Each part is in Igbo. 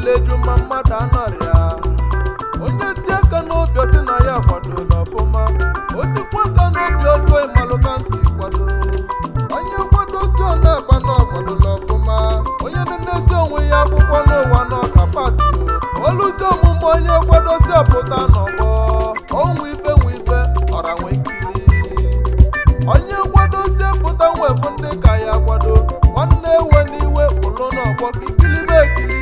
jụrụ eju ma mmadụ anọrịa. Onye tie aka n'obi, ọ sị na ya kwadola ọfụma. O tikwa aka n'obi ọjọọ, ịmalụ ka nsi kwado. Onye kwadozi, ọ na-agba na ọkwadola ọfụma. Onye na-enezi onwe ya akwụkwọ n'ụwa na ọka pasi oluzi omume. Onye kwadozi ọpụta n'ọgbọ, onwe ife nwe ife ọra nwe nkiri. Onye kwadozie pụta, nwefụ ndị ka ya kwado. Nwanne, ewe n'iwe, pụrụ n'ọgbọ ka ikilibe ekili.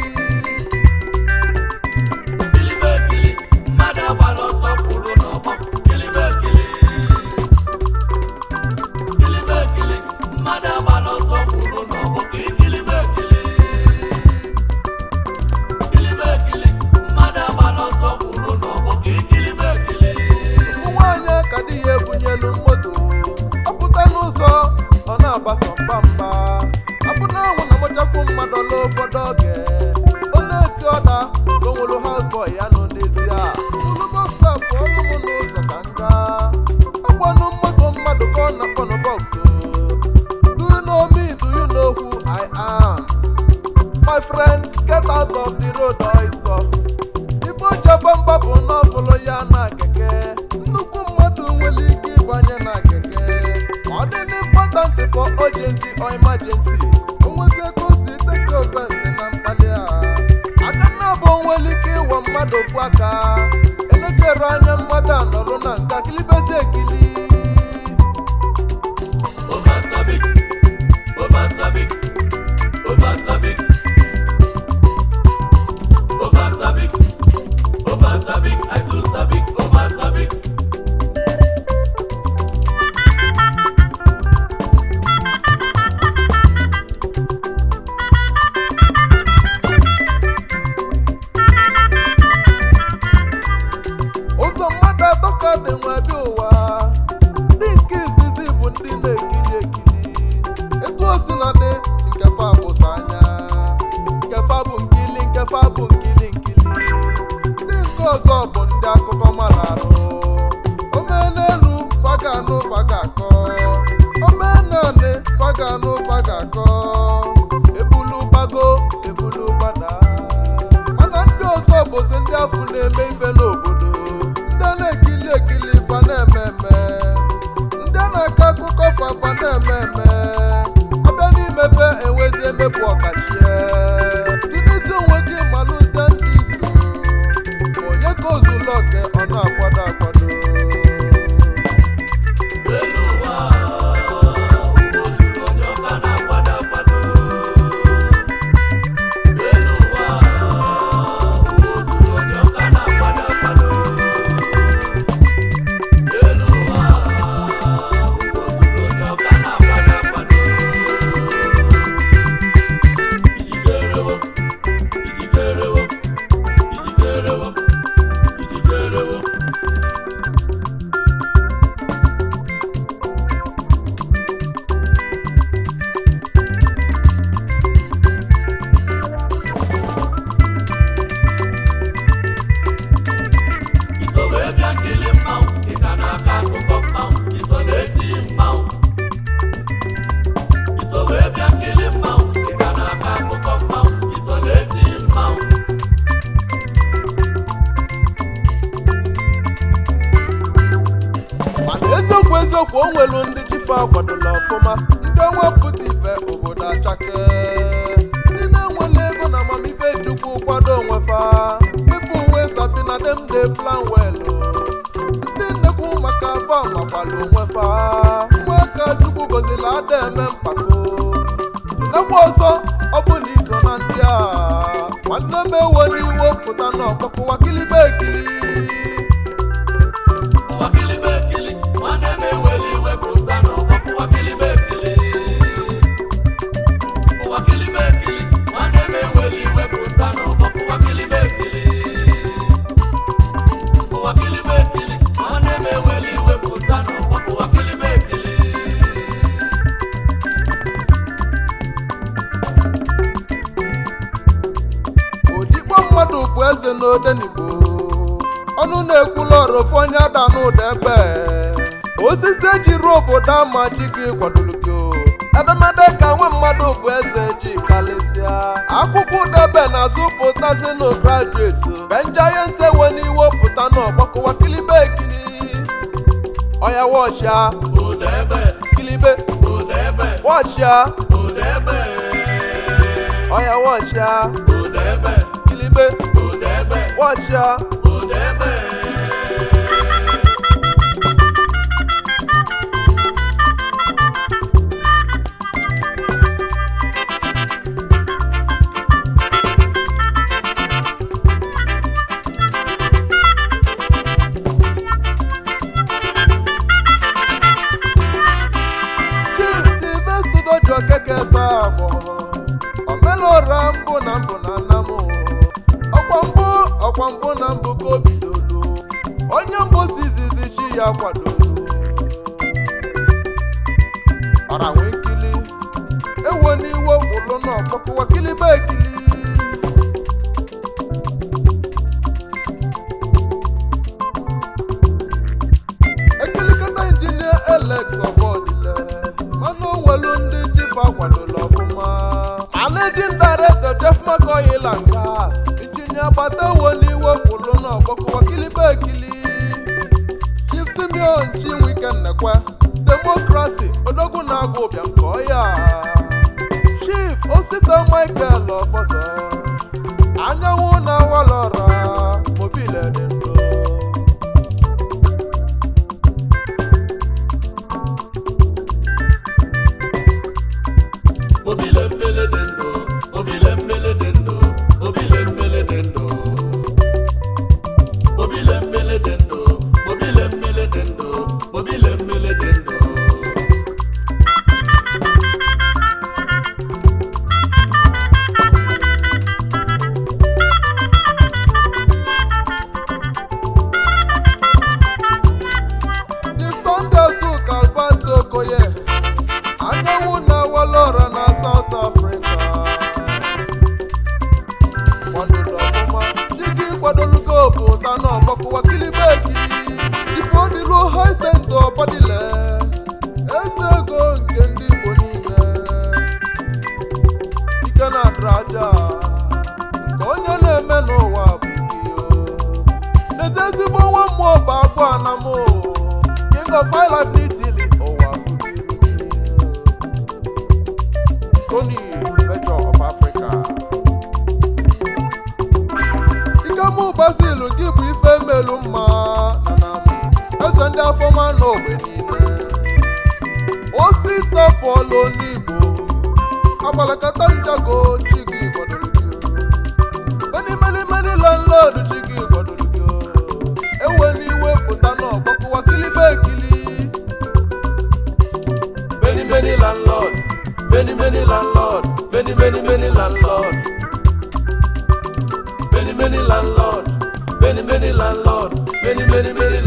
Kilibe ekili, mmadụ agbala ọsọ, kwụrụ n'ọgbọ, kilibe ekili. Kilibe ekili, mmadụ agbala ọsọ, kwụrụ n'ọgbọ ka ikilibe ekili. Kilibe ekili, mmadụ agbala ọsọ, kwụrụ n'ọgbọ ka ikilibe ekili. Nwaanyị ka di ya ebunyelu moto, ọ pụta n'ụzọ, ọ na-agbaso mba mba abụ na anwụ na mụchapụ mmadụ ọla. Ụfọdụ oge ọ na-eti ọda ka o nwere houseboy ya nọ n'ezi a bụrụ box pụọlụ m n'ụzọ ka nga ọgwanụ moto mmadụ ka ọ na-akpọnụ box. Do you know me? Do you know who I am? My friend, get out of the road ọsọ. Ife ojebe mba bụ na ọbụlụ ya na keke. Nnukwu mmadụ nwere ike ịbanye na keke, ọ dị important for urgency or emergency. Onwezi ego si take offense na mkpali a aka nna bụ nwere ike ịwa mmadụ ofu aka elekere anya, mmadụ anọrụ na nga kilibezi ekili. Over sabi, over sabi, over sabi, over sabi, over sabi, I too sabi, over sabi. Ụzọ mmadụ atọ ka dị nwa bịa ụwa. Ndị nke izizi bụ ndị na-ekiri ekiri etu o si na dị. Nkefa bụsa anya, nkefa bụ nkili, nkefa bụ nkili nkili. Ndị nke ọzọ bụ ndị akụkọ mara arụ omenelu faganụ faga akọ, omenani faganụ faga akọ, ebulu gbago, ebulu gbada. Mana ndị ọzọ bụzi ndị afụ na-eme ife n'obodo, ndị a na-ekili ekili fa na-eme eme, ndị a na-akọ akụkọ fa fa na-eme eme. Abịa n'imefe, enwezi emepụ ọkachie tụnezi onwe gị, malụzie ndị iso onye ka ozulu oke, ọ na-akwado akwado. Elu ụwa, ụwa ozuru onye ọka na-akwado akwado. Elu ụwa, ụwa ozuru onye ọka na-akwado akwado. Elu ụwa, ụwa ozuru onye ọka na-akwado akwado. Ijikerewo, ijikerewo, ijikerewo, ijikerewo. Iso wee bịa nkili mmanwụ, ị ka na-akọ akụkọ mmanwụ, iso na-eti mmanwụ. Iso wee bịa nkili mmanwụ, ị ka na-akọ akụkọ mmanwụ, iso na-eti mmanwụ. Mana eziokwu eziokwu, o nwelu ndị jife akwadola ọfụma, ndị ọnwa pụta ife obodo achake, ndị na-enwele ego na amamife chukwu kwado onwe fa. People wey sabi, na dem dey plan well o. Ndị nnekwu maka fa makwala onwe fa. Ụmụaka chukwu gozila ada eme mpako. Tụnekwa ọzọ, ọ bụ na iso na ndị a, nwanne m, ewo n'iwo, pụta n'ọkpọkụwa kilibe ekili. Ụwa kilibe ekili, nwanne m, eweli iwe pụta n'ọgbọ, ụwa kilibe ekili. Ụwa kilibe ekili, nwanne m, eweli iwe pụta n'ọgbọ, ụwa kilibe ekili. Ụwa kilibe ekili, nwanne m, eweli iwe pụta n'ọgbọ, ụwa kilibe ekili. Odigbo mmadụ bụ eze n'odenigbo, ọnụ na-ekwula ọrụ ofu onye ada n'ụda ebe osisi eji ruo obodo ama ji gị kwadoro gị o. Edemede ka nwa mmadụ bụ eze ji kalịsịa akwụkwọ ụda. Ụdebe na-azụpụtazinụ graduates. Benjamin ewe n'iwe pụta n'ọgbakọwa kilibe ekili. Ọya wọchịa. Ụdebe. Kilibe. Ụdebe. Wọchịa. Ụdebe. Ọya wọchịa. Ụdebe. Kilibe. Ụdebe. Wọchịa. Ụdebe. Chief Sylvester Dojo Keke Sabọ omelora mbụ na mbụ na nna m, ọkwa mbụ, ọkwa mbụ na mbụ ka o bidolu. Onye mbụ si izizi chi ya kwadolu ọra nwee nkili ewo n'iwe kwụlụ n'ọkpọkụwa kilibe ekili. Ekilikata injinia Alex Ọbọdịle, mana onwelu ndị jifa kwadola ọfụma. Managing director, Jeff McCoy and Gas. Injinia gbata ewo n'iwe kwụlụ n'ọgbọkụwa kilibe ekili. Chief Simeon Chinwike Nnekwe, Democracy odogwu na-agụ ụbịam ka ọ ya. Chief Osita Michael Ọfọzọ, anyanwụ na walọra mobile dị ndụ. Obile mmele dị ndụ, obile mmele dị ndụ, obile mmele dị ndụ. Obile mmele dị ndụ, obile mmele dị ndụ, obile mmele dị ndụ. The Sunday Zuka Alberto Okoye, anyanwụ na-awala na South Africa. Kwadoro ọfụma, dịka ịkwadolugo pụta n'ọgbakọwa kilibe ekili. Ifeodilu Hyacinth Ọbọdịle, eze ego nke ndị Igbo niile. Ike na-adịrị aja, nke onye na-eme n'ụwa bụ ike ya. N'ezi ezigbo nwa mmụọ bụ agwọ anamụ, King of High Life n'Italy, ụwa fụdịrị. Tony Major of Africa. Ikemu Basil gị bụ ife melu mma na na m. Eze ndị afọma n'ogbe niile. Osita pụọla onye-Igbo. Agbalakata njago chi gị gwadoro gị. Many many many landlord chi gị gwadoro gị. Ewe n'iwe pụta n'ọgbakọwa kilibe ekili. Many many landlord, many many landlord, many many many landlord. Many many landlord, many many landlord, many many many.